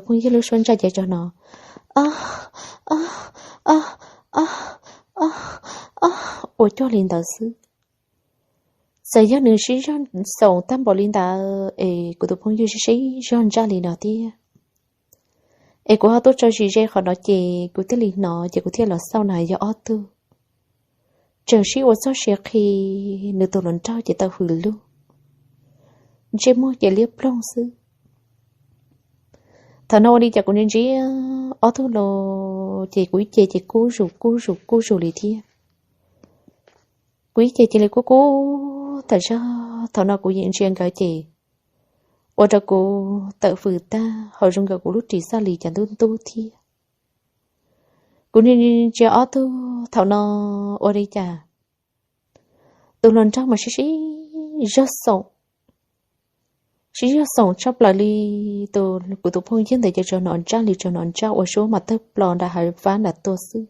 phooj ywg lub suab ntsaj ces tso no, o, o, o, o, o, o, ua cuag li ntawd xwb. Txawm yog nws sib zog xoom tag npaum li ntawd es kuv tus phooj ywg sib sib zog ntsaj li no thiab. Es kuv ho tuaj tso zis ze qhov no ces kuv thiaj li hnov ces kuv thiaj los xauj na yog ob tug tseem sib ua txog sia qhi, nws tus hluas nraug ces tau hws lug, ntsej muag ces liab ploog xwb. Thaum no ua li cas kuv ntsia ntsia ob tug los ces kuv ib ce ces kub zus kub zus kub zus li thiab. Kuv ib ce cia li kub kub tas zog. Thaum no kuv yeej ntsia nkawd ces ua rau kuv tawm fws tag, ho zoo nkaus kuv lub ris xaj li cas ntub ntub thiab. Kuv ntsia ntsia ob tug thaum no ua li cas tus hluas nraug mas sib sib zog xoom, sib zog xoom tshaj plaws li. Tus, kuv tus phooj ywg ntawd ces tsuas hnov ntsaj li tsuas hnov ntsaj ua suab mas tawg plo nram hav fab nram tuaj xwb.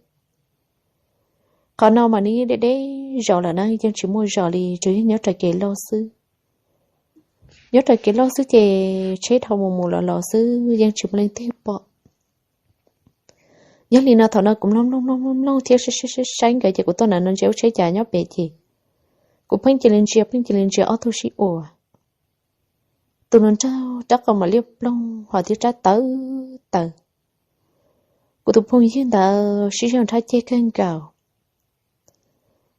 Qhov no mas nws yeej deb deb zos lawm na, yeej tsis muaj zos li, tsuas yog nyob rau kev loj xwb. Nyob rau kev loj xwb ces tsheb dhau mus mus los los xwb, yeej tsis muaj leej twg pom. Yog li no thaum no kuv mloog mloog mloog mloog mloog thiab saib saib saib nkawd ces kuv tuaj na no ntsia ua tsheb cas nyob pem ces kuv pheej cia li ntsia pheej cia li ntsia ob tug sib ua. Tus hluas nraug rab qau mas liab ploog ho thiab rab tawv tawv. Kuv tus phooj ywg ntawd sib zog nrhab ceg kawg nkaus.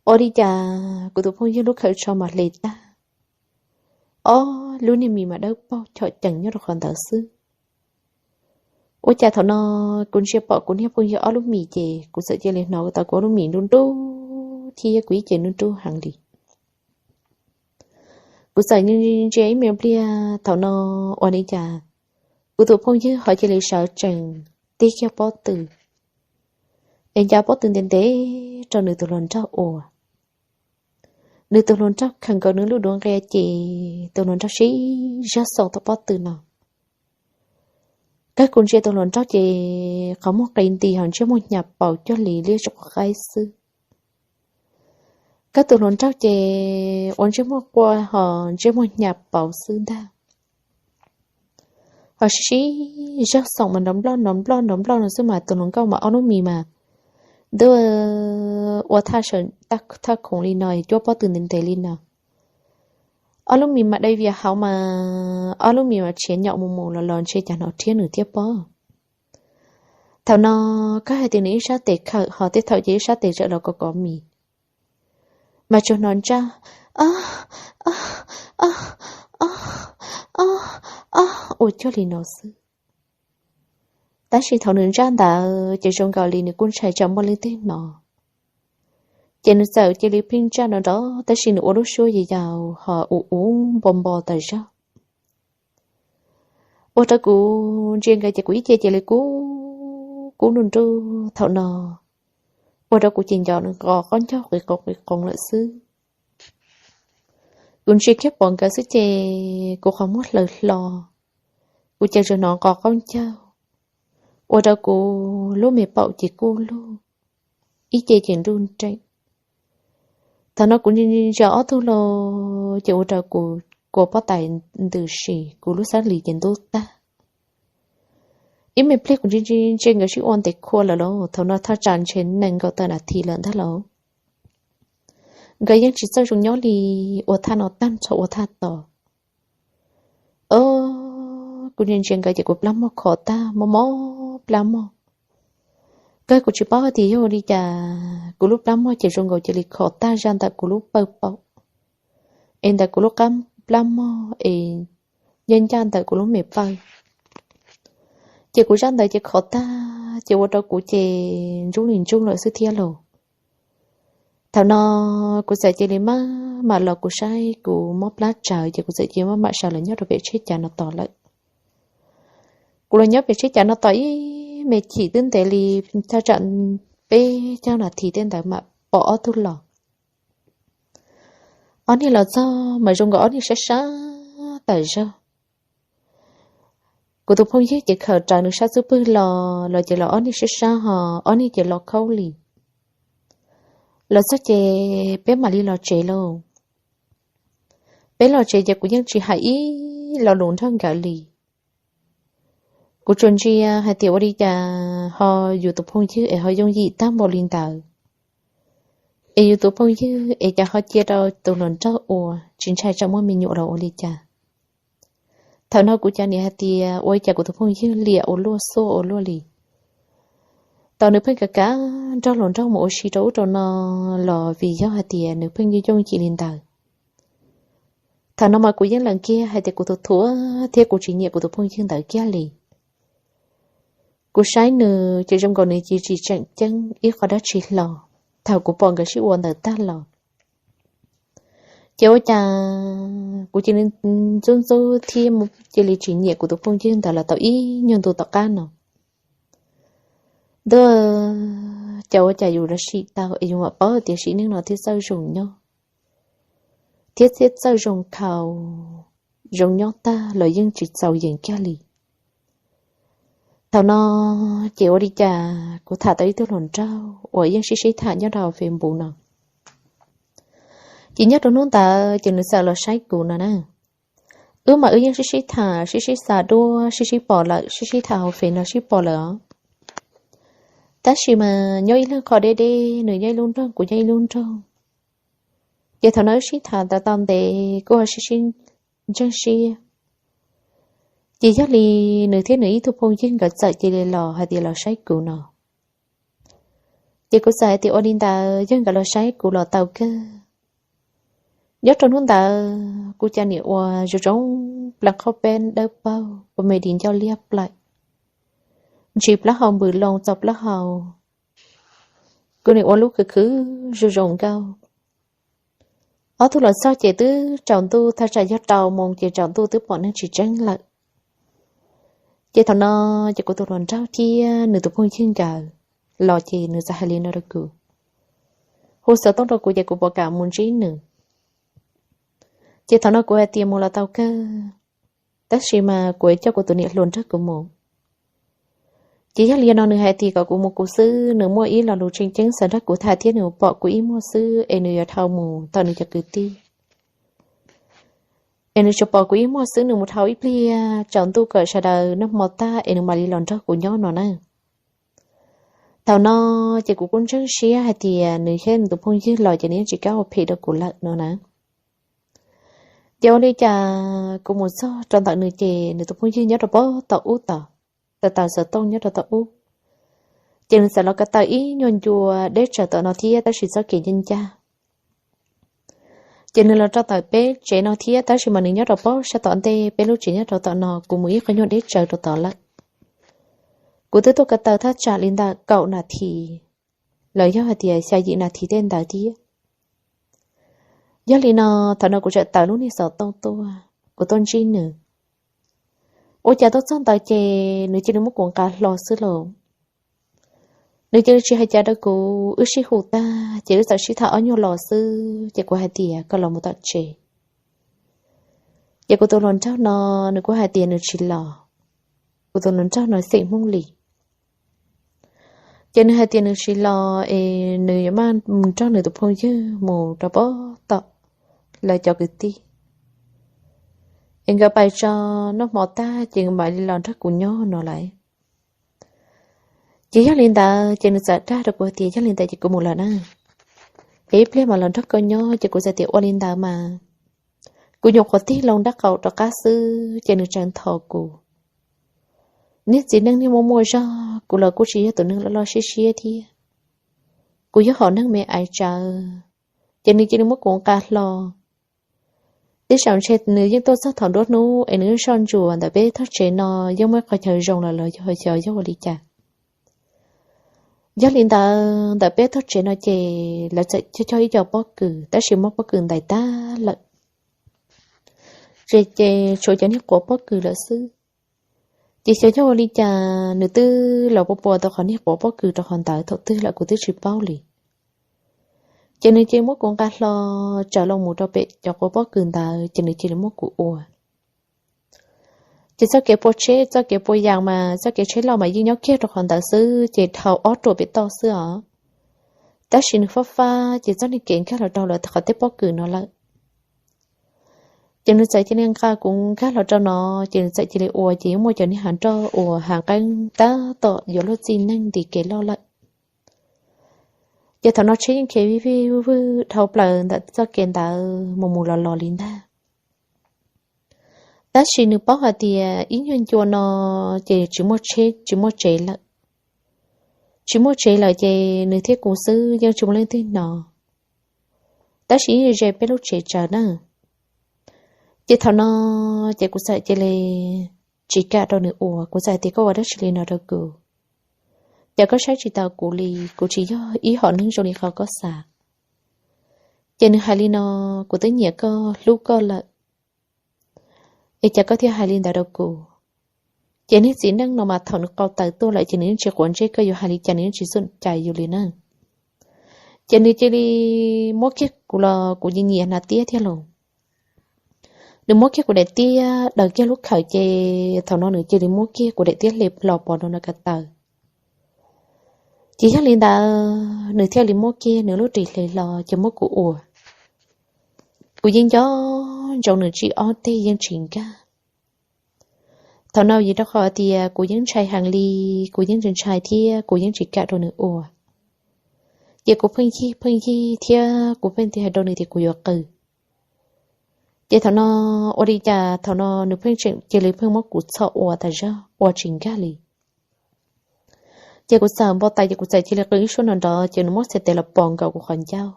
Ua li cas kuv tus phooj ywg lub khawv tsho mas hle tag, ob lub niag mis mas dawb paug chom cees nyob rau qhov ntawd xwb. Ua cas thaum no kuv ntsia pom kuv niag phooj ywg ob lub mis ces kuv txawm cia li hnov tau kuv ob lub mis nruj nruj thiab kuv ib ce nruj nruj heev li. Kuv txawm ntsia ib me pliag thaum no ua li cas kuv tus phooj ywg ho cia li sawv tsees tig kiag pob tw es ncav pob tw ntev ntev rau nws tus hluas nraug ua. Nws tus hluas nraug khaws nkaus nws lub duav nqia ces tus hluas nraug sib zog xaus tau pob tw no. Kawg kuv ntsia tus hluas nraug ces qhov muag qis nti ho ntsej muag hnyav paus cuag li liab tsuj quav qaib xwb. Kawg tus hluas nraug ces ua ntsej muag quaj ho ntsej muag hnyav paus xwb ntag. Ho sib sib zog xaus mas nrov nploj nrov nploj nrov nploj no xwb mas tus hluas nkauj mas ob lub mis mas ntuj ua thaj sawm thaj khoom li no cuab pob tw ntev ntev li no. Ob lub mis mas dai vias hauv mas ob lub mis mas tshiav nyom mus mus los los ntshe cas hnov rhiab nws thiab pob. Thaum no kawg hais tias nws ib sab tes khawm ho tej thaum ces ib sab tes tsa los kov kov mis mas tsuas hnov ntsaj o o o o o ua cuag li no xwb. Tab sis thaum nws ntsaj ntawd ces zoo nkaus li nws kuj ntshai tsam muaj leej twg hnov, ces nws txawm cia li pheej ntsaj no nrov tab sis nws ua lub suab yau yau ho ua ua npo npo tas zog. Ua rau kuv ntsia nkawd ces kuv ib ce cia li kub kub nruj nruj thaum no, ua rau kuv ces nco nws nqos qaub ncaug qis qoos qis qoos lawm xwb. Kuv ntsia kiag pom nkawd xwb ces kuv qhov muag hlaws hlo, kuv ces tsuas hnov nqos qaub ncaug, ua rau kuv lub me paum ces kuj lug, ib ce ces nruj nreem. Thaum no kuv ntsia ob tug los ces ua rau kuv kua pob tais ntws si, kuv lub xab lis ces ntub tag. Ib me pliag kuv ntsia ntsia nkawd sib ua ntev khua lawm los thaum no thaj tsam ntshe nees nkaum tawm nas this lawm ntag lauj. Nkawd yeej tsis txawj zoo nyob li, ua thaj no tag nrho ua thaj tod. O, kuv ntsia ntsia nkawd ces kuv plab mog khov tag mob mob plab mog. Kawg kuv tsis paub hais tias yog ua li cas kuv lub plab mog ces zoo nkaus cia li khov tag zaj ntawm kuv lub pawg paum es ntawm kuv lub qab plab mog es ncaj ncaj ntawm kuv lub me pawg. Ces kuv zaj ntawd ces khov tag ces ua rau kuv ces ntsuj li ntsuj lawm xwb thiab lauj. Thaum no kuv txawm cia li maj mam los kuv saib kuv mob plab tsawv ces kuv txawm cia li maj mam sawv los nyob rau pem tsheb cav no tos lawm. Kuv los nyob pem tsheb cav no tos ib me chim twb ntev li thaj tsam peb caug nas this tej ntawd mam pom ob tug los. Ob niag los txog mas zoo nkaus ob niag sab sab tas zog. Kuv tus phooj ywg ces khawm raws nws sab xub pwg los, los ces los ob niag sab sab ho ob niag ces los khaub lig. Los txog ces peb mam li los tsev lauj. Peb los tsev ces kuv yeej tsis hais ib lo lus nrog nkawd li. Kuv tsuas ntsia hais tias ua li cas ho yus tus phooj ywg es ho yooj yim tag npaum li ntawd, es yus tus phooj ywg es cas ho cia rau tus hluas nraug ua tsis ntshai tsam muaj me nyuam los ua li cas. Thaum no kuv cas nim hais tias ua li cas kuv tus phooj ywg liam ua luaj xuaj ua luaj li. Tau nws pheej kav kav nrog hluas nraug mus ua si rau ub rau no los vim yog hais tias nws pheej yooj yooj yim li ntawd. Thaum no mas kuv yeej lees kiag hais tias kuv tus thuam thiab kuv tsis nyiam kuv tus phooj ywg ntawd kiag li. Kuv saib nws ces zoo nkaus nws cia li tsis tseem ceeb ib qho dab tsi hlo. Thaum kuv pom nkawd sib ua ntawd tag los, ces ua cas kuv cia li ntxub ntxub thiab cia li tsis nyiam kuv tus phooj ywg ntawd los tau ib nyuag ntu tom qab no. Ntuj, cas ua cas yus los sim tau es yus mam paub tias sim neej no thiaj txawj zoo nyob, thiab thiaj txawj zoo khaus, zoo nyob tag los yeej tsis txaus yees kiag li. Thaum no ces ua li cas kuv tham tau ib tug hluas nraug uas yeej sib sib tham nyob rau Facebook no. Ces nyob rau hnub ntawd ces nws txawm los saib kuv no na. Wb mas wb yeej sib sib tham, sib sib xa duab, sib sib pom lawm, sib sib tham hauv Fev no sib pom lawm os. Tab sis mas nyob ib leeg qho deb deb, nws nyob ib lub nroog, kuv nyob ib lub nroog. Ces thaum no wb sib tham tau tau ntev kuj ho sib sib ntseeg siab. Ces yog li nws thiab nws ib tug phooj ywg nkawd txawm cia li los hais tias los saib kuv no. Ces kuv txawm hais tias ua li ntawd yog nkawd los saib kuv los tau kawg. Nyob rau hnub ntawd kuv cas nim ua zoo zoo plaws qhaub peb dawb paug ua me dis ncauj liab plaws, ntsis plaub hau npws loo txog plaub hau. Kuv nim ua lub khwv khwv zoo zoo nkauj. Ob tug los txog ces twb tsaus ntuj, thaj tsam yog rau moos ces tsaus ntuj twb pom neeg tsis tseeb lawm. Ces thaum no ces kuv tus hluas nraug thiab nws tus phooj ywg nkawd los ces nws txawm hais li no rau kuv, hu xov tooj rau kuv ces kuv puas kam mus ntsib nws. Ces thaum no kuv hais tias mus los tau kawg, tab sis mas kuv coj kuv tus niam hluas nrog kuv mus. Ces yog li no nws hais tias kom kuv mus kuv xwb, nws muaj ib lo lus tseem ceeb xav nrog kuv tham thiab nws pom kuv ib muag xwb es nws yuav dhau mus tau nws cov kwv tij. Es nws tsuas pom kuv ib muag xwb, nws mus dhau ib pliag tsaus ntuj kom sawv daws noj hmo tag es nws mam li los nrog kuv nyob no na. Thaum no ces kuv kuj ntseeg siab hais tias nws thiab nws tus phooj ywg los ces nws yeej tsis kam ua phem rau kuv lawm no na. Ces ua li cas kuv mus txog rau ntawm nws ces nws tus phooj ywg nyob rau pem tom ub tod, taws taws xov tooj nyob rau tom ub. Ces nws txawm los ko taw ib nyuag ncua deb tsawv tom no thiab tab sis txoj kev ncaj ncaj. Ces nws los rau tom peb tsev no thiab tab sis mas nws nyob rau pem sab tom ntej, peb lub tsev nyob rau tom no, kuv mus ib qho nyuag deb tsawv rau tod lawm. Kuv twb tuaj ko taw thaj tsam li ntawm kaum nas this los yog hais tias xya yim nas this tej ntawd thiab. Yog li no, thaum no kuv txawm taws lub niag xov tooj tuaj, kuv tuaj ntsib nws. Ua cas tuaj txog ntawd ces nws cia li muab kuv nqa hlo xwb lauj. Nws cia li tsis hais cas rau kuv, wb sib hu tag ces wb txawm sib tham ob nyuag los xwb ces kuv hais tias koj los mus tom tsev. Ces kuv tus hluas nraug no nws kuj hais tias nws tsis los. Kuv tus hluas nraug no xeem Hmoob li. Ces nws hais tias nws tsis los es nws yuav maj mus nrog nws tus phooj ywg mus rau pem tom lawv cov kwv tij, es nkawd pais tso noj hmo tag ces nkawd mam li los nrog kuv nyob no lawm. Ces yog li ntawd ces nws txawm dag rau kuv tias yog li ntawd ces kuv mus lawm na, es ib pliag mam los nrog koj nyob. Ces kuv txawm tias ua li ntawd mas. Kuv nyuam qhuav tig loo nraub qaum rov qab xwb ces nws tseem nthos kuv. Niag txiv neej niag muaj muaj zog, kuv los kuj tsis yog tus neeg loj loj siab siab thiab. Kuv yog hom neeg me aiv tsawv, ces nws cia li muab kuv nqa hlo. Tib zaug ntshe nws yeej tuaj txog thaum nruab hnub es nws yeej soj ntsuam ntawm peb thaj tsev no, yeej muaj ib qho chaw zoo los los yog xyov yog ua li cas. Yog li ntawd ntawm peb thaj tsev no ces lawv txawm cog cog ib co pob kws tab sis mob pob kws ntais tag lawm. Ces, ces tshuav cov niag quav pob kws lawm xwb. Ces xyov yog ua li cas nws twb los pua pua tau qhov niag quav pob kws rau qhov ntawd thaum twg lawm kuv twb tsis paub li. Ces nws cia li muab kuv nqa hlo tsawv los mus rau pem cov quav pob kws ntawd ces nws cia li muab kuv ua. Ces txoj kev pua tsheb txoj kev pua yas mas txoj kev tsheb loj mas yeej nyob kiag rau qhov ntawd xwb ces dhau ob ruam pem toj xwb os. Tab sis nws fab fab ces txoj niag kev nkag los rau lawv qhov tej pob kws no lawm. Ces nws txawm cia li nqa kuv nkag los rau no, ces nws txawm cia li ua, ces yeej muaj cov niag hav nroj uas hav nqeeb tab tom yuav luag txij neeg nti kev loj lawm. Ces thaum no tsheb yeej khiav vij vij vwj vwj dhau plaws ntawm txoj kev ntawd mus mus los los li ntag. Tab sis nws paub hais tias ib nyuag ncua no ces tsis muaj tsheb tsis muaj tsev lawm. Tsis muaj tsev lawm ces nws thiab kuv xwb, yeej tsis muaj leej twg hnov. Tab sis yeej ze peb lub tsev tsawv na. Ces thaum no ces kuv txawm cia li tsis kam rau nws ua, kuv txawm hais tias, koj ua dab tsi li no rau kuv? Ces koj saib tsis taus kuv li, kuv tsis yog ib hom neeg zoo li qhov koj xav. Ces nws hais li no, kuv twb nyiam koj hlub koj lawm, es cas koj thiaj hais li ntawd rau kuv? Ces niag txiv neej no mas thaum nws qau taws tuaj lawm ces nws yeej tsis quav ntsej koj yuav hais li cas, nws yeej tsis txuj cai yus li na. Ces nws cia li muab kiag kuv los kuv nyiam nyiam hnav tiab thiab los. Nws muab kiag kuv daim tiab daws kiag lub khawm ces thaum no nws cia li muab kiag kuv daim tiab hle los pov rau nram ko taw. Ces yog li ntawd nws thiaj li muab kiag nws lub ris hle los ces muab kuv ua. Kuv yeej nco ntsoov nws tsis ob teg yeej tsis nkag. Thaum no vim rau qhov tias kuv yeej ntshai heev li, kuv yeej ntshai thiab kuv yeej tsis kam rau nws ua. Ces kuv pheej yig pheej yig thiab kuv pheej hais rau nws tias kuv yuav qw. Ces thaum no ua li cas thaum no nws pheej tseem cia li pheej muab kuv txhom ua tas zog ua tsis nkag li. Ces kuv txawm npau taws ces kuv txawm cia li qw ib suab nrov nrov ces nws muab txhais tes los pos nkaus kuv qhov ncauj.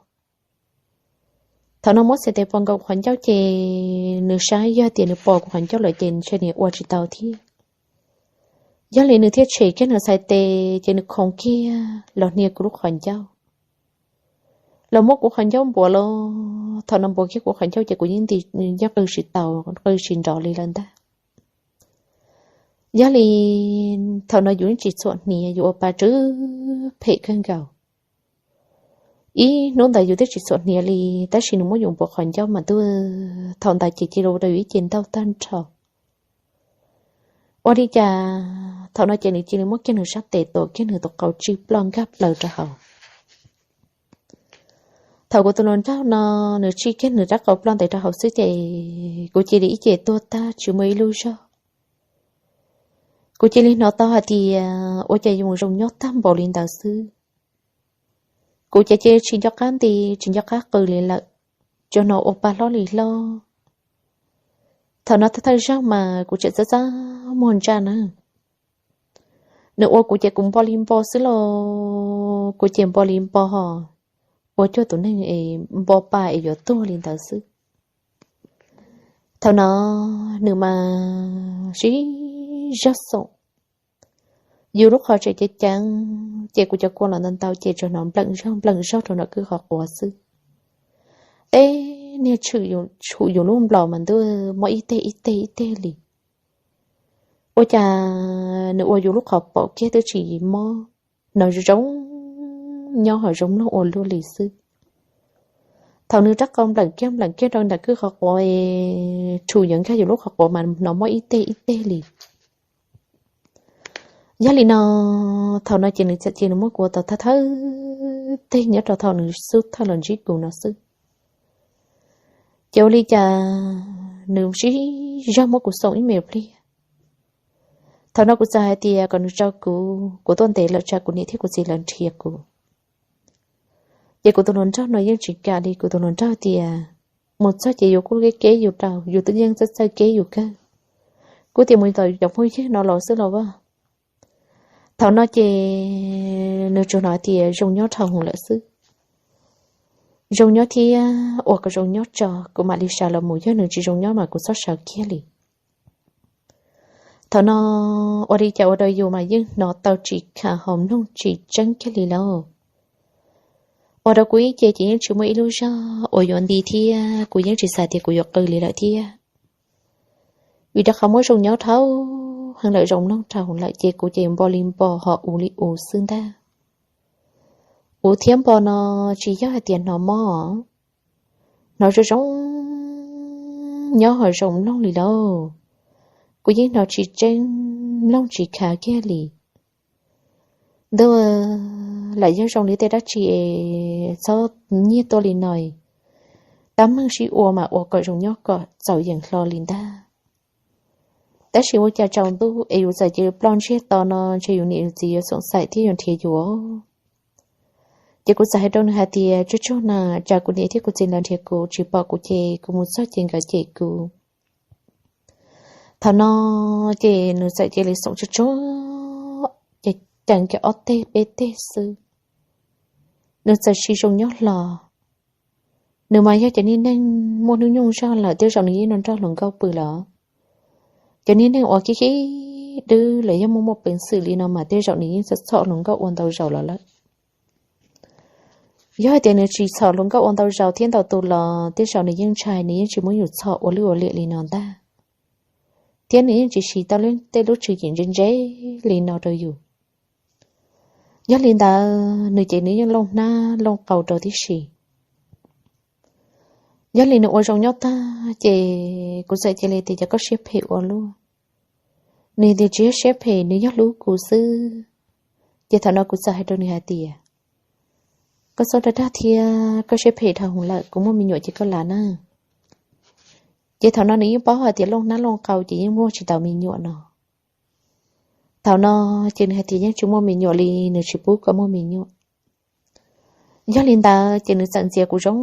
Thaum no muab txhais tes pos nkaus kuv qhov ncauj ces nws saib yog tias nws pos kuv qhov ncauj lawm ces ntshe nws ua tsis tau thiab. Yog li nws thiaj tshem kiag nws txhais tes ces nws khoov kiag los hnia kuv lub qhov ncauj, los muab kuv qhov ncauj npuav los. Thaum no npuav kiag kuv qhov ncauj ces kuv yeej nti, yeej qw tsis tau, qw tsis nrov li lawm ntag. Yog li thaum no yus yeej tsis txhuam hniav, yus ua pa tsw phem kawg nkaus. Ib hnub ntawd yus twb tsis txhuam hniav li, tab sis nws muab yus npuav qhov ncauj mas ntuj, thaum ntawd ces cia li ua rau yus ib ce ntaug tag nrho. Ua li cas thaum no ces nws cia li muab kiag nws sab tes tuav kiag nws tus qau tsij ploj nkag plaws rau hauv. Thaum kuv tus hluas nraug no nws tsij kiag nws rab qau ploj ntev rau hauv xwb ces kuv cia li ib ce tuag tag tsis muaj ib lub zog. Kuv cia li hnov tau hais tias ua cas yus zoo nyob tag npaum li ntawd xwb. Kuv ces cia tsis nco qab nti, tsis nco qab qw li lawm, tsuas hnov ua pa hlob li hlob. Thaum no thawj thawj zaug mas kuv tseem txaj txaj muag ntsaj na. Nws ua kuv ces kuv npo li npo xwb los, kuv ces npo li npo ho, ua cuag tus neeg es npo pa es yuav tuag li ntawd xwb. Thaum no nws mas sib zog xoom, yus lub qhov tseem ceev ceev ces kuv cov kua los ntau ntau ces tsuas hnov npleem zog npleem zog rau nram kwj qhov quav xwb. Tej niag tshwm yus lub nplaus mas ntuj, mob ib teg ib teg ib teg li. Ua cas nws ua yus lub qhov paum kiag twb tsis mob, hnov zoo zoo nyob ho zoo mloog ua luaj li xwb. Thaum nws rab qau npleem kiag npleem kiag rau nram kwj qhov quav es rhum yuav nkag yus lub qhov quav mas hnov mob ib teg ib teg li. Yog li no, thaum no ces nws txawm cia nws muab kuv ua tau thawj thawj teg nyob rau thaum nws xub thawj los ntsib kuv no xwb. Ces ua li cas nws sib zog muab kuv xoom ib me pliag. Thaum no kuv txawm hais tias kom nws tso kuv, kuv tuaj ntev lawm tsam kuv niam thiab kuv txiv lawv nrhiav kuv. Ces kuv tus hluas nraug no yeej tsis kam li, kuv tus hluas nraug tias, mus txog ces yus kuj keb keb yus rau, yus twb yeej txawj txawj keb yus kawg. Kuv tias mus tom cov phooj ywg no los xwb los as. Thaum no ces nws tsuas hnov tias zoo nyob dhau hwv lawm xwb. Zoo nyob thiab ua kom zoo nyob tso, kuv mam li sawv los mus, yog nws tsis zoo nyob mas kuv txhob sawv kiag li. Thaum no ua li cas ua rau yus mas yeej hnov tau tsis khav ho mloog tsis tseeb kiag li lauj. Ua rau kuv ib ce ces yeej tsis muaj ib lub zog uas yuav nti thiab kuv yeej tsis xav tias kuv yuav qw li lawm thiab. Vim rau qhov muab zoo nyob dhau heev lawm, zoo mloog dhau lawm ces kuv ces npo li npo ho uv li uv xwb ntag. Uv thiab npo no tsis yog hais tias hnov mob, hnov zoo zoo nyob ho zoo mloog li lauj. Kuv yeej hnov tsis tseeb, mloog tsis khav kiag li. Ntuj, lam yog zoo li tej dab tsi es txhob nyiag tuaj li no. tab meeg sib ua mas ua kom zoo nyob kom txaus yeem hlo li ntag. Tab sis ua cas tsaus ntuj es yus txawm cia li ploj ntsiag to no ntshe yus niam yus txiv yuav xoom xaim thiab yuav nrhiav yus. Ces kuv txawm hais rau nws hais tias, Tsuag tsuag na, cas kuv niam thiab kuv txiv lawv nrhiav kuv tsis pom kuv ces kuv mus txog ces nkawd cem kuv. Thaum no ces nws txawm cia li xoom tsuag tsuag, ces ceev kiag ob teg peb teg xwb. Nws txawm tsis zoo nyob hlo. Nws mas yog cov niag neeg muaj hnub nyoog zog lawm, tej zaum nws yeej nrog hluas nkauj pw lawm. Cov niag neeg uas khib khib dwb los yog muaj muaj peev xwm li no mas tej zaum nws yeej txhom hluas nkauj ua ntau zaus los lawm. Yog hais tias nws tsis txhom hluas nkauj ua ntau zaus thiab ntau tus los tej zaum nws yeej ntshai, nws yeej tsis muab yus txhom ua lwj ua liam li no ntag. Thiab nws yeej tsis siv tau tej lub tswv yim ntse ntse li no rau yus. Yog li ntawd nws ces nws yeej looj hnab looj qau rau tib si. Yog li nws ua zoo nyob tag ces kuv txawm cia li tias, Cas koj siab phem ua luaj? Nws tias, Tsis yog siab phem, nws yog hlub kuv xwb. Ces thaum no kuv txawm hais rau nws hais tias, Koj txhob dag dag thiab, koj siab phem dhau hwv lawm, kuv muaj me nyuam ces koj lav na. Ces thaum no nws yeej paub hais tias looj hnab looj qau ces yeej muaj tsis tau me nyuam no. Thaum no ces nws hais tias yeej tsis muaj me nyuam li, nws tsis pub koj muaj me nyuam. Yog li ntawd ces nws txawm ntxias kuv zoo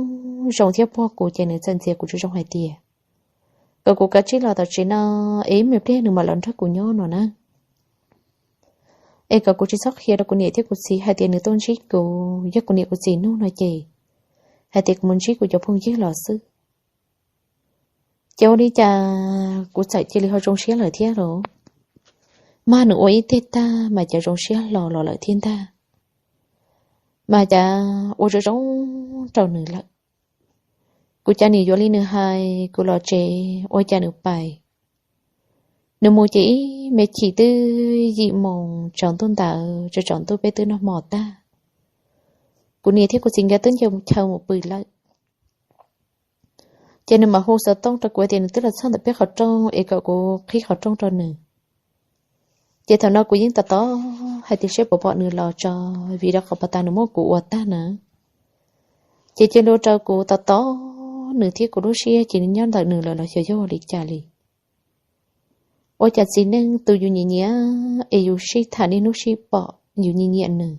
zoo thiab puag kuv, ces nws txawm ntxias kuv zoo zoo hais tias kom kuv kav tsij los tom tsev no, es ib me pliag nws mam los nrog kuv nyob no na. Es kom kuv tsis txhob qhia rau kuv niam thiab kuv txiv hais tias nws tuaj ntsib kuv, yog kuv niam kuv txiv nug no ces hais tias kuv mus ntsib kuv cov phooj ywg los xwb. Ces ua li cas kuv txawm cia li ho zoo siab lawm thiab los. Mas nws ua ib teg tag mas cas zoo siab hlo los lawm thiab ntag. Mas cas ua zoo zoo rau nws lawm. Kuv cas nim yuav li nws hais, kuv los tsev ua cas nws pais. Nws mus ces ib me chim twb yim moos tsaus ntuj ntawd, tsaus tsaus ntuj peb twb noj hmo tag. Kuv niam thiab kuv txiv nkawd twb nce chaw mus pw lawm. Ces nws mam hu xov tooj rau kuv tias nws twb los txog ntawm peb qhov rooj es kom kuv qhib qhov rooj rau nws. Ces thaum no kuv yeej tos tos hais tias seb puas pom nws los tso, vim rau qhov pas tas nws muab kuv ua tag na. Ces cia li ua rau kuv tos tos nws thiab kuv lub siab ces nws nyob ntawm nws lawm los xyov yog ua li cas li. Ua cas txiv neej tus yus nyiam nyiam es yus sib tham niaj hnub sib pom yus nyiam nyiam nws,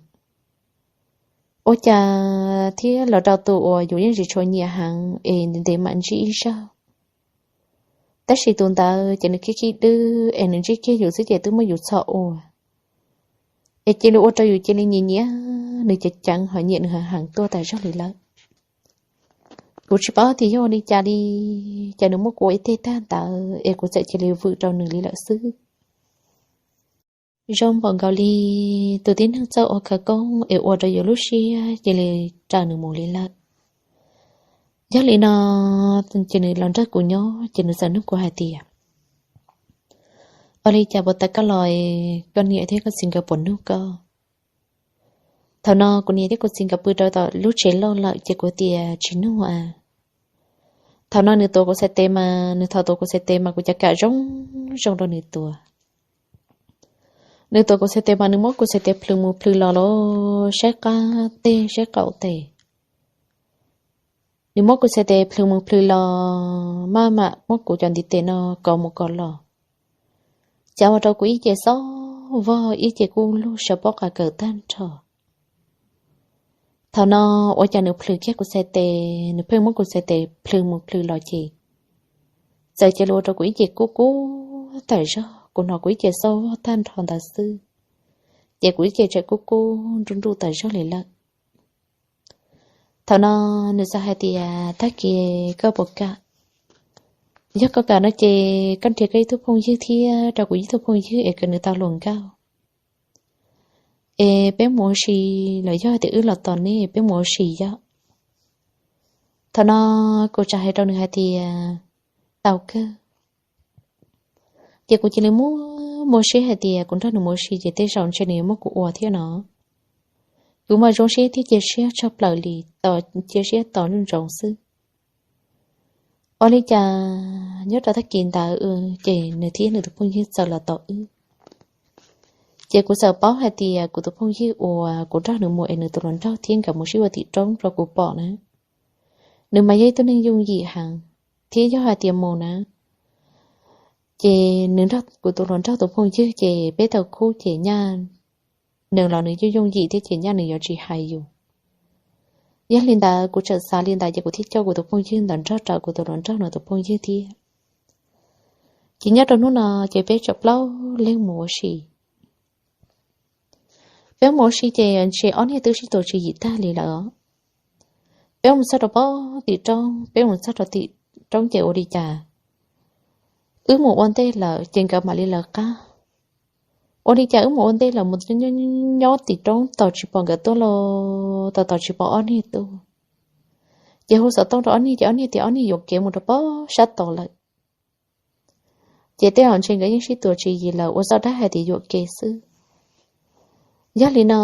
ua cas thiaj los rau tus uas yus yeej tsis tshua nyiam heev es ntev ntev mam ntsib ib zaug. Tab sis tus ntawd ces nws khib khib dwb es nws ntsib kiag yus xwb ces twb muab yus txhom ua. Es cia li ua rau yus cia li nyiam nyiam nws, ceev ceev ho nyiam nws heev heev tuaj tas zog li lawm. Kuv tsis paub tias yog ua li cas li, ces nws muab kuv ua ib teg tag ntawd es kuv txawm cia li vwm rau nws li lawm xwb. Zoo npaum nkaus li tus tib neeg txawj ua khawv koob es ua rau yus lub siab cia li raws nws mus li lawm. Yog li no, ces nws los nrog kuv nyob ces nws txawm nug kuv hais tias, Ua li cas puas tas koj los, koj niam thiab koj txiv nkawd puas nug koj? Thaum no kuv niam thiab kuv txiv nkawd pw rau tom lub tsev loj lawm ces kuv tias, Tsis nug a. Thaum no nws tuav kuv txhais tes mas, nws thaum tuav kuv txhais tes mas kuv cas kam zoo zoo rau nws tuav. Nws tuav kuv txhais tes mas nws muab kuv txhais tes plhws mus plhws los los, saib qab teg saib qaum tes. Nws muab kuv txhais tes plhws mus plhws los, maj mam muab kuv cov ntiv tes no kov mus kov los. Cas ua rau kuv ib ce xob vog, ib ce kuj lug sawv pob qa kawm tag nrho. Thaum no ua cas nws plhws kiag kuv txhais tes, nws pheej muab kuv txhais tes plhws mus plhws los ces txawm cia li ua rau kuv ib ce kub kub tas zog, kuv hnov kuv ib ce xob vog tag nrho ntawd xwb, ces kuv ib ce txawm kub kub nruj nruj tas zog li lawm. Thaum no nws txawm hais tias, Tag kis koj puas kam? Yog koj kam no ces koj nrhiav koj ib tug phooj ywg thiab rau kuv ib tug phooj ywg es kom nws tau hluas nkauj, es peb mus ua si, los yog tias wb los tos neb peb mus ua si yom. Thaum no kuv txawm hais rau nws hais tias, Tau kawg. Ces kuv cia li muaj muaj siab hais tias kuv nrog nws mus ua si ces tej zaum ntshe nws yuav muab kuv ua thiab no. Kuv mas zoo siab thiab cia siab tshaj plaws li, tos cia siab tos nruj ntsoov xwb. Ua li cas nyob rau tag kis ntawd ces nws thiab nws tus phooj ywg txawm los tos wb. Ces kuv txawm paub hais tias kuv tus phooj ywg uas kuv nrog nws mus es nws tus hluas nraug thiab nkawd mus sib ua tim roob rau kuv pom na, nws mas yog ib tug neeg yooj yim heev, thiab yog hais tias mus na, ces nws nrog kuv tus hluas nraug tus phooj ywg ces peb tau khub ces nyaj nws los nws yooj yooj yim thiab ces nyaj nws yuav tsis hais yus. Yog li ntawd kuv txawm xav li ntawd ces kuv thiaj coj kuv tus phooj ywg ntawd nrog rau kuv tus hluas nraug no tus phooj ywg thiab. Ces nyob rau hnub no ces peb txawm plaub leeg mus ua si. Peb mus ua si ces ntshe ob niag twb sib tuav tswv yim tag li lawm. Peb mus txog rau pob tim roob, peb mus txog rau tim roob ces ua li cas wb mus ua ntej lawm ces nkawd mam li lawv qab. Ua li cas wb mus ua ntej lawm mus nyob tim roob tos tsis pom nkawd tuaj los tos tos tsis pom ob niag tuaj. Ces hu xov tooj rau ob niag ces ob niag tias ob niag yuam kev mus rau pob sab tod lawm. Ces tej zaum ntshe nkawd yeej sib tuav tswv yim lawm ua txoj dab hais tias yuam kev xwb. Yog li no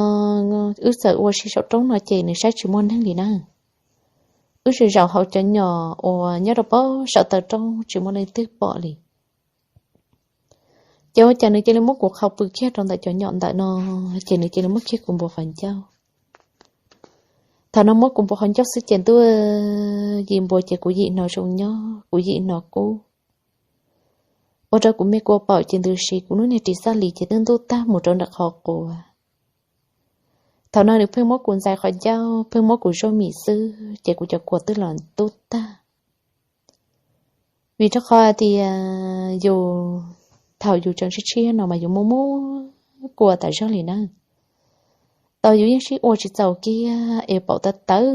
wb txawm ua si saum roob no ces nws saib tsis muaj neeg li na. Wb tsis zaum hauv cov nyom uas nyob rau pob saum taw roob tsis muaj leej twg pom li. Ces ua cas nws cia li muab kuv qhau pw kiag rau ntawm cov nyom ntawm no, ces nws cia li muab kiag kuv npua qhov ncauj. Thaum no muab kuv npua qhov ncauj xwb ces ntuj, yim npua ces kuv yim hnov zoo nyob kuv yim hnov kub. Ua rau kuv me kua paum ces ntws si kuv lub niag ris xab lis ces twb ntub tag mus rau nram qhov quav. Thaum no nws pheej muab kuv ntxais qhov ncauj pheej muab kuv zuaj mim xwb ces kuv cov kua twb los ntub tag. Vim rau qhov hais tias yus thaum yus tseem tshiab tshiab no mas yus muaj muaj kua tas zog li na. Tau yus yeej sib ua tsis txaus kiag es paum tawv tawv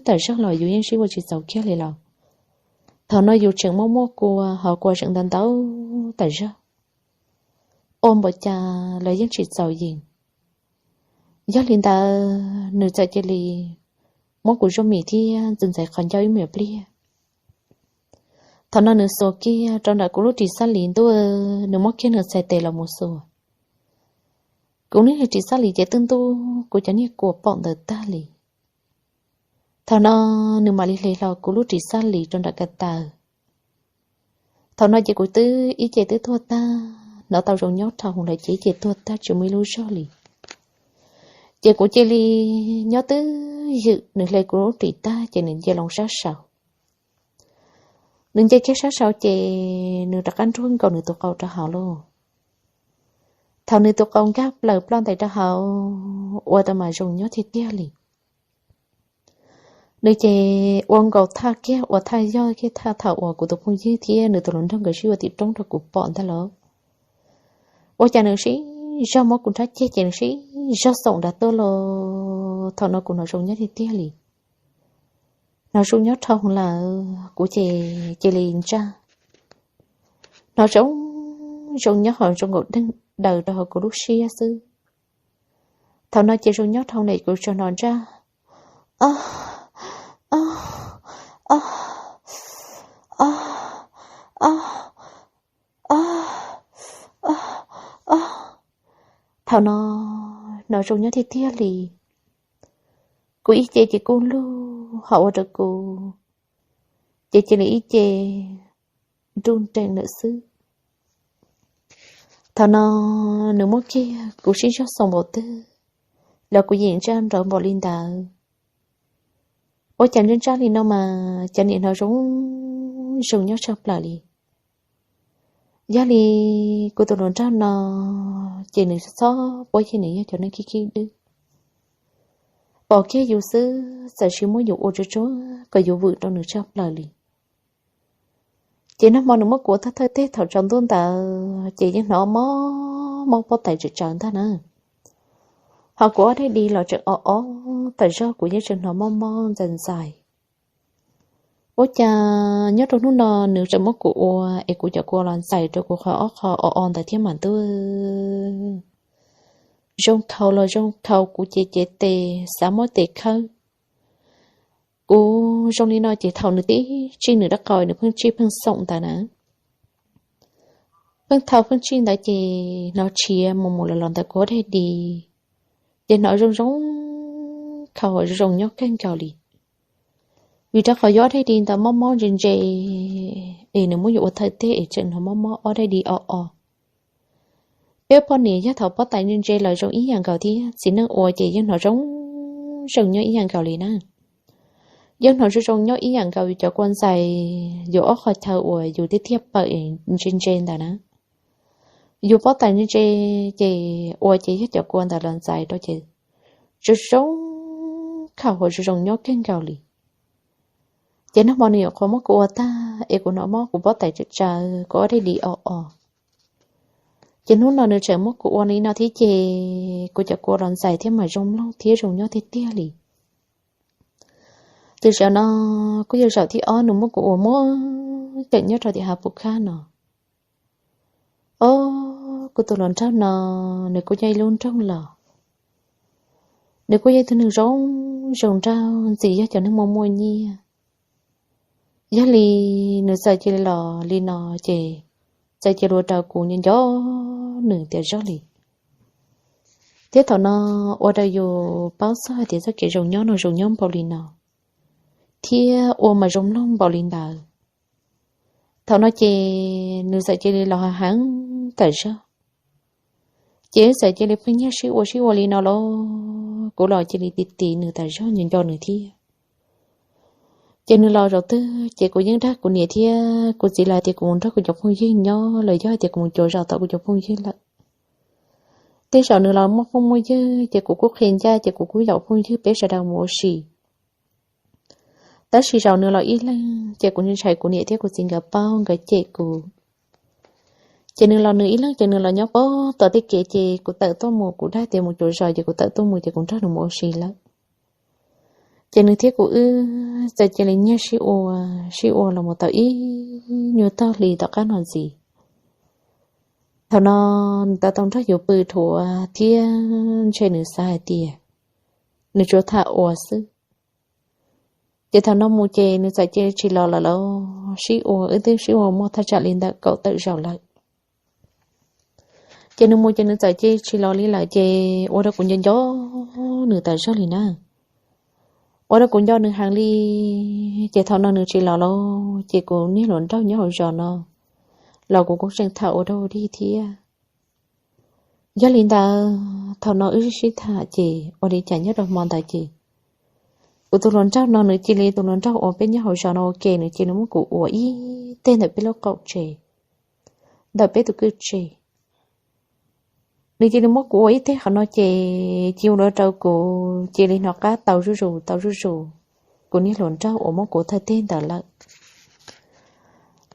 tas zog los yus yeej sib ua tsis txaus kiag li los. Thaum no yus tseem muaj muaj kua ho kua tseem ntau ntau tas zog, ua npaum cas los yeej tsis txaus yees. Yog li ntawd nws txawm cia li muab kuv zuaj mim thiab ntxais ntxais qhov ncauj ib me pliag. Thaum no nws xuas kiag rau nram kuv lub ris xab lis ntuj, nws muab kiag nws txhais tes los mus xuas. Kuv lub niag ris xab lis ces twb ntub kuv cov niag kua paum ntawd tag li. Thaum no nws mam li hle hlo kuv lub ris xab lis rau nram ko taw. Thaum no ces kuv twb ib ce twb tuag tag, hnov tau zoo nyob dhau hwv lawm ces ib ce tuag tag tsis muaj ib lub zog li. Ces kuv cia li nyob twj ywm, nws hle kuv lub ris tag ces nws nce loo sab saud. Nws nce kiag sab saud ces nws rov qab nruab nkaus nws tus qau rau hauv lauj. Thaum nws tus qau nkag plaws ploj ntais rau hauv ua tau mas zoo nyob tiag tiag li. Nws ces ua nkaus thaj kiag ua thaj yog kiag thaj thaum uas kuv tus phooj ywg thiab nws tus hluas nraug nkawd sib ua tim roob rau kuv pom ntag lauj. Ua cas nws sib zog muab kuv nrhab ceg ces nws sib zog xoom nrad tuaj los thaum no kuv hnov zoo nyob tiag tiag li. Hnov zoo nyob dhau hwv lawm kuv ces cia li ntsaj. Hnov zoo zoo nyob ho zoo nkaus deeg daws rau hauv kuv lub siab xwb. Thaum no ces zoo nyob dhau lawm kuv tsuas hnov ntsaj, o, o, o, o, o, o, o, o. Thaum no hnov zoo nyob tiag tiag li. Kuv ib ce ces kuj lug ho ua rau kuv ces cia li ib ce nruj nreem lawm xwb. Thaum no nws muab kiag kuv sib zog xoom npaum twg los kuv yeej ntsaj nrawv npaum li ntawd. Ua cas ntsaj ntsaj li no mas cov niam hnov zoo zoo nyob tshaj plaws li. Yog li kuv tus hluas nraug no ces nws txhob puab yig, nws yog cov neeg khib khib dwb. Pom kiag yus xwb txawm sis muab yus ua tsuag tsuag kom yus vwm rau nws tshaj plaws li. Ces nag hmo nws muab kuv ua thawj thawj teg thaum tsaus ntuj ntawd ces yeej hnov mob mob pob tais tsawv tsawv ntag na. Ho kuv ob daim di los tseem o o tas zog, kuv yeej tseem hnov mob mob ntxais ntxais. Ua cas nyob rau hnub no nws tseem muab kuv ua es kuv cov kua los ntxais rau kuv qhov ob qho o o ntawd thiab mas ntuj. Zoo khaus los zoo khaus, kuv ces cev tes xav muab tes khawb. Kuv zoo li no ces thaum nws tib tsij nws rab qau, nws pheej tsij pheej xoom ntawd na, pheej thau pheej tsij ntawd ces hnov tshiav mus mus los los ntawm kuv ob daim di, ces hnov zoo zoo khaus zoo zoo nyob kawg nkaus li. Vim rau qhov yus ob daim di ntawd mob mob ntse ntse, es nws muab yus ua thawj teg es tseem hnov mob mob ob daim di o o. Peb poj niam yog thaum pob tais ntse ntse los zoo ib yam nkaus thiab, txiv neej ua ces yeej hnov zoo zoo nyob ib yam nkaus li na. Yog hnov zoo zoo nyob ib yam nkaus yus cov kua ntxais, yus ob qhov chaw uas yus tiaj tiaj pawm ntse ntse ntawd na. Yus pob tais ntse ntse, ces ua ces yog cov kua ntawd los ntxais rau ces zoo zoo, khaum hauv zoo zoo nyob kawg nkaus li. Ces nag hmo nws nyuam qhuav muab kuv ua tag es kuv hnov mob kuv pob tais tsawv tsawv, kuv ob daim lis o o. Ces hnub no nws tseem muab kuv ua li no thiab ces kuv cov kua los ntxais thiab mas zoo mloog thiab zoo nyob tiag tiag li. Tus zaum no kuj yog zaum thib ob nws muab kuv ua muab ceem nyob rau tim hav pus khab no. Ob, kuv tus hluas nraug no, nws kuj yog ib lub nroog los, nws kuj yog ib tug neeg zoo zoo nraug ntxim yog cov neeg muaj muaj nyiaj. Yog li nws txawm cia li los li no ces txawm cia li ua rau kuv nco nco nws tias zog li. Thiab thaum no ua rau yus paub txog hais tias txoj kev zoo nyob no zoo nyob npaum li no, thiab ua mas zoo mloog npaum li ntawd. Thaum no ces nws txawm cia li los heev tawm zog. Ces wb txawm cia li pheej nyiag sib ua sib ua li no los kuv los cia li tiv tiv nws tas zog, nco nco nws thiab. Ces nws los zaum twg ces kuv yeej dag kuv niam thiab kuv txiv lawv tias kuv mus nrog kuv cov phooj ywg nyob los yog hais tias kuv mus cuav zos tom kuv cov phooj ywg lawm. Tej zaum nws los muaj phooj muaj ywg ces kuv kuj qhia ncaj ces kuv kuj yaum phooj ywg peb sawv daws mus ua si. Tab sis zaum nws los ib leeg ces kuv ntshai kuv niam thiab kuv txiv nkawd paub nkawd cem kuv. Ces nws los nws ib leeg ces nws los nyob pem tom tej kev ces kuv tawm tuaj mus, kuv dag tias mus cuav zos ces kuv tawm tuaj mus ces kuv nrog nws mus ua si lawm. Ces nws thiab kuv wb txawm cia li nyiag sib ua, sib ua los mus tau ib nyuag tog hli tom qab no ntxiv. Thaum no nws tau tau nrog yus pw dhuav thiab ntshe nws xav hais tias nws tsuas tham ua xwb. Ces thaum no mus ces nws txawm cia li tsis los lawm los sib ua, wb twb sib ua muaj thaj tsam li ntawm kaum tawm zaus lawm. Ces nws mus ces nws txawm cia li tsis los li lawm ces ua rau kuv nco nco nws tas zog li na. Ua rau kuv nco nws heev li. Ces thaum no nws tsis los los ces kuv niag hluas nraug nyob hauv zos no los kuv kuj tseem tham ua dog dig thiab. Yog li ntawd thaum no wb sib sib tham ces ua li cas nyob rau hmo ntawd ces kuv tus hluas nraug no nws cia li, tus hluas nraug uas peb nyob hauv zos no ua ke, nws cia li muab kuv ua ib teg ntawm peb lub qaum tsev, ntawm peb tus kwj tsev. Nws cia li muab kuv ua ib teg qhov no ces cia ua rau kuv cia li hnov qab tau zuj zus tau zuj zus kuv niag hluas nraug uas muab kuv thawj teg ntawd lawm.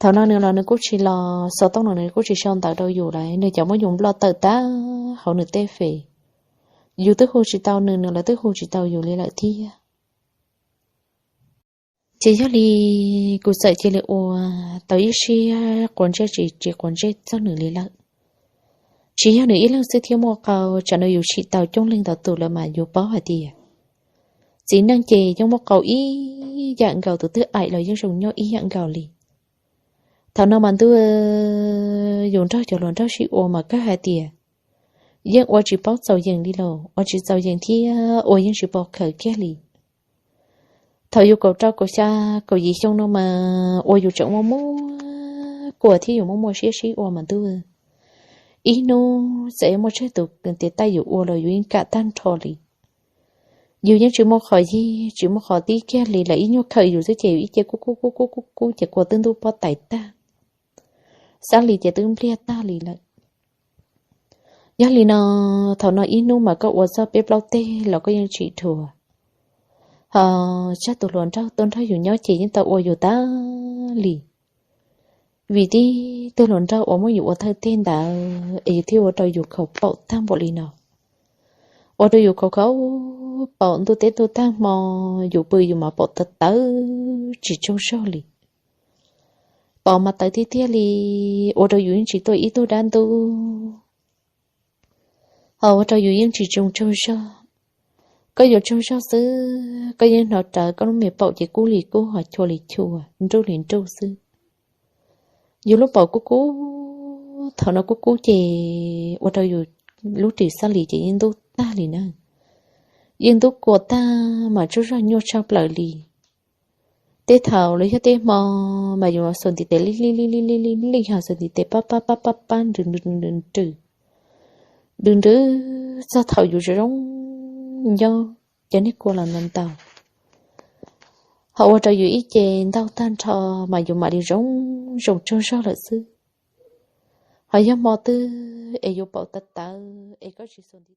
Thaum no nws los nws kuj tsis los, xov tooj no nws kuj tsis sau ntawv rau yus lawm, nws cov muab yus nploj tawm tag hauv nws tej fem. Yus twb hu tsis tau nws, nws los twb hu tsis tau yus li lawm thiab. Ces yog li kuv txawm cia li ua tau ib siab quav ntsej tsis tsis quav ntsej txog nws li lawm. Tsis yog nws ib leeg xwb thiaj muaj qau, tsam no yus tsim tau coob leej ntau tus lawm mas yus paub hais tias txiv neej ces yeej muaj qau ib yam nkaus, tus twg aim los yeej zoo nyob ib yam nkaus li. Thaum no mas ntuj, yus nrog cov hluas nraug sib ua mas kawg hais tias yeej ua tsis paub txaus yees li los ua tsis txaus yees thiab ua yeej tsis pom khaws kiag li. Thaum yus kaum rau kaum xya kaum yim xyoo no mas ua yus tseem muaj muaj kua thiab yus muaj muaj siab sib ua mas ntuj, ib hnub txawm muaj tsawg tus tias taij yus ua los yus yeej kam tag nrho li. Yus yeej tsis muaj qhov yig tsis muaj qhov tib kiag li, lawv ib nyuag khaws yus xwb ces yus ib ce kub kub kub kub kub kub ces kua twb ntub pob tais tag, xab li ces twb npliag tag li lawm. Yog li no, thaum no ib hnub mas koj ua txog peb plaub teg los koj yeej tsis dhuav. Ho tsab tus hluas nraug tuaj nrog yus nyob ces yeej tau ua yus tas li. Vim tib tug hluas nraug uas muab yus ua thawj teg ntawd es yus thiaj ua rau yus khaus paum tag npaum li no. Ua rau yus khaus khaus paum ntuj teb ntuj tag hmo, yus pw yus mas paum tawv tawv tsis tsaug zog li. Paum mas tawv tiag tiag li, ua rau yus yeej tsis tuaj ib tug dab ntub. Ho ua rau yus yeej tsis zoo tsaug zog. Koj yuav tsaug zog xwb, koj yeej hnov rawv koj lub me paum ces kub li kub, ho chua li chua, nruj li nruj xwb. Yus lub paum kub kub, thaum no kub kub ces ua rau yus lub ris xab li ces yeej ntub tag li na. Yeej ntub kua tag mas tsaug zog nyuaj tshaj plaws li. Tej thaum los yog tej hmo mas yus xuas ntiv tes lij lij lij lij lij lij, ho xuas ntiv tes pab pab pab pab pab nrws nrws nrws nrws nrws txog thaum yus zoo zoo nyob, cov niag kua los ntau ntau. ho ua rau yus ib ce ntaug tag nrho, mas yus mam li zoo zoo tsaug zog lawm xwb. Ho yog hmo twg es yus paum tawv tawv es koj tsis xuas ntiv